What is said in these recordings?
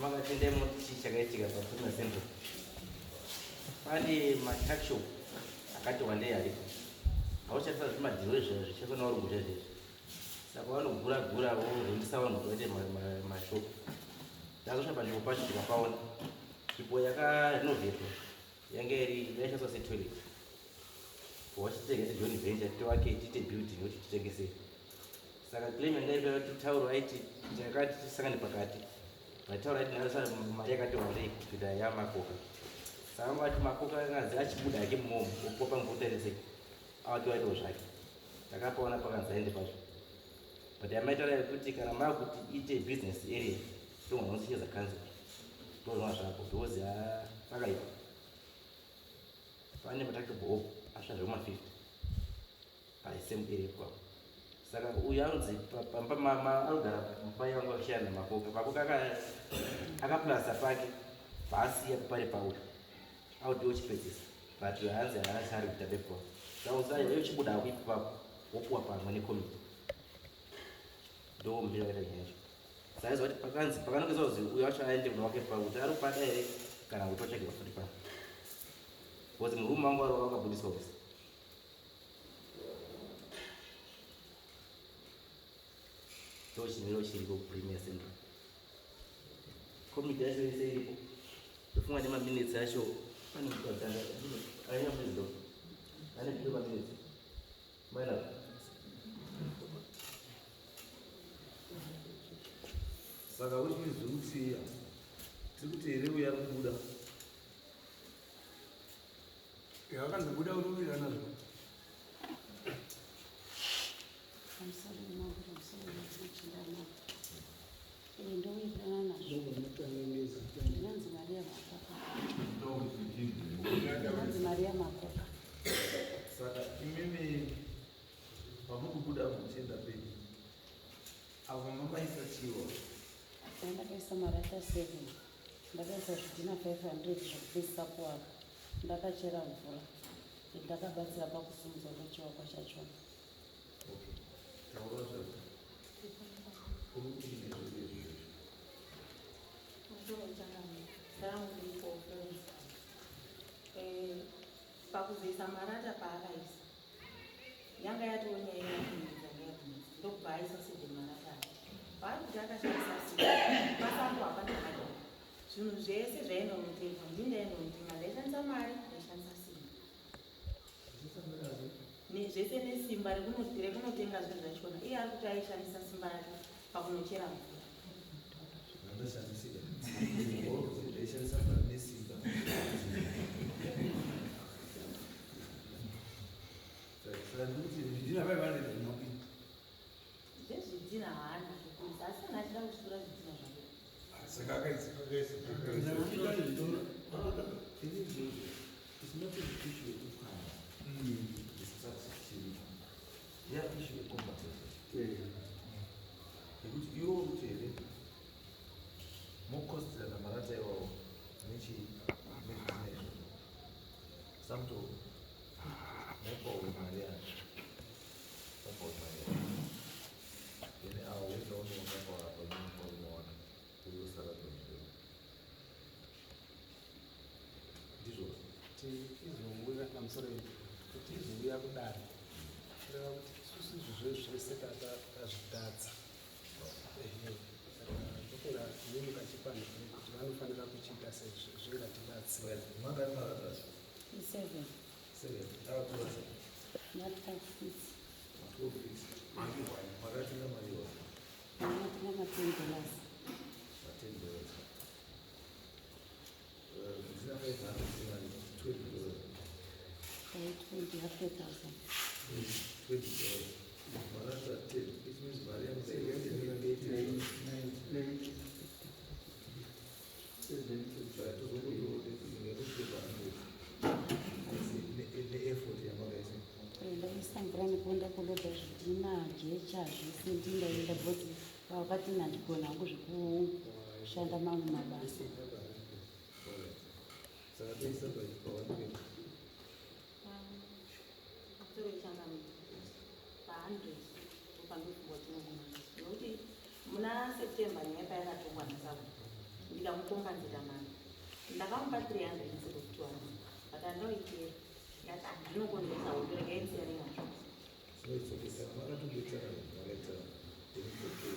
Vamakatendai munoti chii chakaitika paPrima Central? Pane matuckshop akati wandei aripo. Haushandisa zvimadhiro izvo zvichekwa nevarungu zvezvezvi. Saka vanogura gura vorendisa vanhu kuti vaite mashop. Takasvika panzvimbo pacho tikapaona. Nzvimbo yakarenovetwa yange iri yaishandiswa setoilet. Wachitengesa joint venture tivake tiite building kuti titengese. Saka claim yanga iri kuti tauro aiti takati tisangane pakati. But tauro aiti ndakasara mari yakati wandei kuita yamakoka. Saka vanga vati makoka akanzi achibuda hake mumomo opuwa pamwe kuti awake waitawo zvake. Takapaona pakanzi aende pacho. But yamaitaura yekuti kana makuti iite business area ndogona kusicheza council. Ndozvona zvako because pakaipa. Pane patakabhowa asva zvekuma 50. Paisame area ipapo. Saka uyu anonzi pamba mama anogara mumba yangu akashaya namakoka. Makoka akaplasta pake paasiya pari pauyu. Auti ochipedzisa. But hanzi haana chaari kuita bepo. Saka usai wewe uchibuda hako ipapo wopuwa pamwe nekomiti. Ndo mbira yakaita nyaya yacho. Saka izwa kuti pakanzi pakanongedzwa kuzi uyu wacho aende kuno wake pa kuti ari kupada here kana kuti otsvagirwa futi pano. Because murume wangu ari wakabudiswa kuzi. Ndochimiro chiriko kuPremier Central. Komiti yacho yese iripo. Ndofunga nemaminitsi acho pane mukadzi aina president. Ane zviro maminitsi. Maina. Saka which means zvekuti tiri kuti here uya kubuda. Yakandobuda unowirirana nazvo. Pamusoro mambo, pamusoro machinda mambo. Eh, ndowirirana nazvo. Ndinonzi Maria Makoka. Ndinonzi Maria Makoka. Saka imimi pamukubuda muchienda penyu avo mamaisa chiwa Ndakaisa marata 7. Ndakaisa zvidhina 500 zvekupedzisa kuwaka. Ndakachera mvura. Ndakabatsira pakusimudzwa kwechivakwa chachona. Okay. Taura zvako. Uri kudii nezvese izvozvo? Pakuzoisa marata paakaisa yanga yatoo nyaya yekuimidza ngayabvunza ndokubva aisa seven marata aya paari kuti akashandisa simba pasango hapana hado zvinhu zvese zvainonotengwa ndini ndainonotenga ndaishandisa mari ndaishandisa simba zvese nesimba rekunotenga zvinhu zvachona iye ari kuti aishandisa simba rake pakunochera mvura. Ndashamisika. Ndaishandisa mari nesimba. Saka ndikuti zvidhina 500 zvinokwi. Zvezvidhina haana zvekuisa asi kana achida kuchitora zvidhina zvake. Saka akaisa akaisa. It's not an issue yekukwana. It's structure chiripo. Ya issue yecompensation. Yekuti iwe uri kuti here mokostirana marata iwawo nechii nezvidhina izvozvo. Samutoro mopawo mari yacho. Mopawo mari yacho. Then awo woenda unoona paunoona uri usara pazviro. Ndizvo. Kuti izouya pamusoro iyi kuti izouya kudare kureva kuti isusu izvozvo zvese tazvitadza. Ehe, saka ndofunga imi mukachipa nhare kuti vanofanira kuchiita seizvo zvingatibatsira. Mangani marata? Seven. Seven. Akatora sei? Ma12 feet. Ma12 feet. Makatenga mari iwayo? Makatenga ma 10 dollars. Ma 10 dollars. Zvisina 500 mari 20 dollars. 20 half a thousand. 20 dollars. Marata 10, which means mari yangu 8 9. Neeffort yamakaisa. Ndaisa mvura nekuenda kuloda zvidhina, jecha, zvese ndindaenda because vakati ndandigona hangu zvekushanda mamwe mabasa. Saka toisa pa100. Pamusoro changamire pa100 ndopanofungwa tinogona nekuti muna September nyaya payakatongwa naSabhuku. Ndikamukombanzira mari. Ndakamupa 300 instead of 200, but andoitera ndati handinokonzeresa hondo, regai ndisiyane nazvo. So it's okay. Kana makatobetsera, makaita, then it's okay.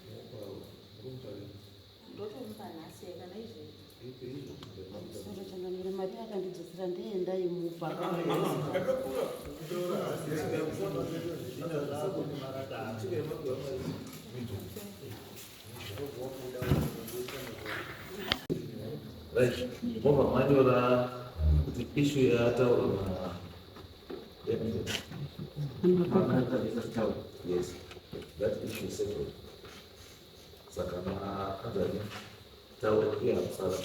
Munopa Ndotomupa nhasi kana izvezvi. Izvo. Pamusoro changamire, mari akandidzosera ndeye ndaimupa. Yakakura. Right, mobva manyora kuti issue yataurwa na yes, that issue is settled. Saka maanzani taura iye akusara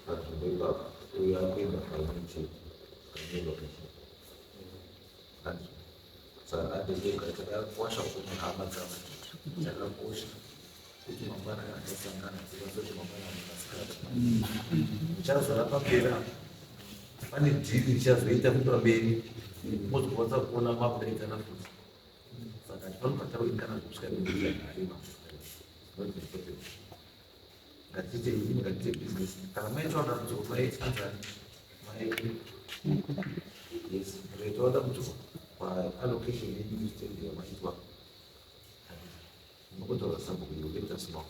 panzvimbo ipapo, uyo akuenda paine chete kanyorwa kachi. Saka andizvoga chakakosha kune hama dzavo, chakakosha kuti mangwana akasangana dzikazoti mangwana mukasikati muchazara pamberi apo pane dhiri richazoita kuti pamberi mozokwanisa kuona makudaitana futi. Saka tifanobva tawiringana zvekusvika nearima. Not important. Ngatiite ini, ngatiite business. Kana maitawo dambudziko, maitanzani mai, yes, mukaitawo dambudziko paallocation yenyu, stand yamaitwa, munokotaura sabhuku, you let us know,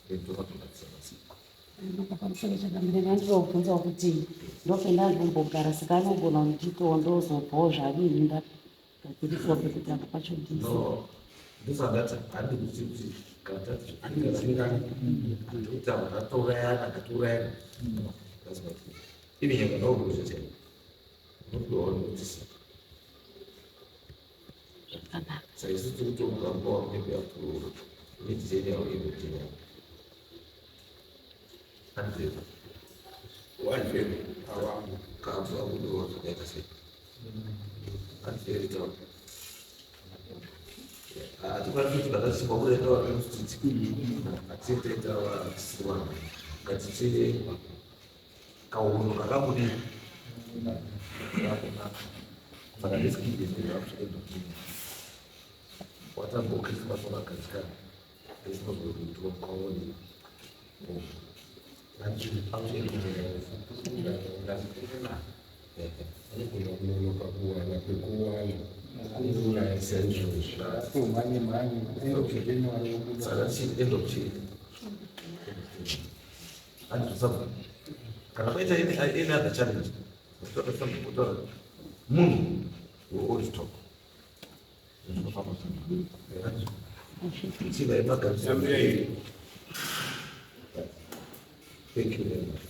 then tovatogadzisa basa. Pamusoro changamire, ndandinobvunzawo kuti ndopenda ndinombogara, saka anogona kunditiwo ndozobvawo zvadini, ndagadzirisawo pekuti apa pacho ndisi No, ndosandati handi kuti kana tati handikutaura ngatourayana, ngatiurayana. No, that's not it. Even nyanga nauruzha chaivo unopiwawo notice. Zvakanaka. Saka isu tiri kutomuka mupa wakunenge yakuroora mid January, end of January. Andizvo? One awangu. Kabva akudiwa zvakaita sei, andiferi taura. Hatikwanisi kuti ndakachimba kuenda wamustreet, hatitaita tisiri vanhu, ngatite kaunhu kakakudii, kakunaka. Saka let's keep it there up to end of January. Watambawo Christmas wakagadzikana, esinozorutiwa mukaoni. Up to end of January. Anogona kunonoka kuwana kwekuwana kuuraya saizvozvo. Mhanye mhanye, end of January wobuda. Saka chii, end of chii, handizosabva. Kana paita any other challenge, utaura something, utaura munhu, we all talk. Zvinofamba. Chivai magadzira. Yambira iri. Thank you very much.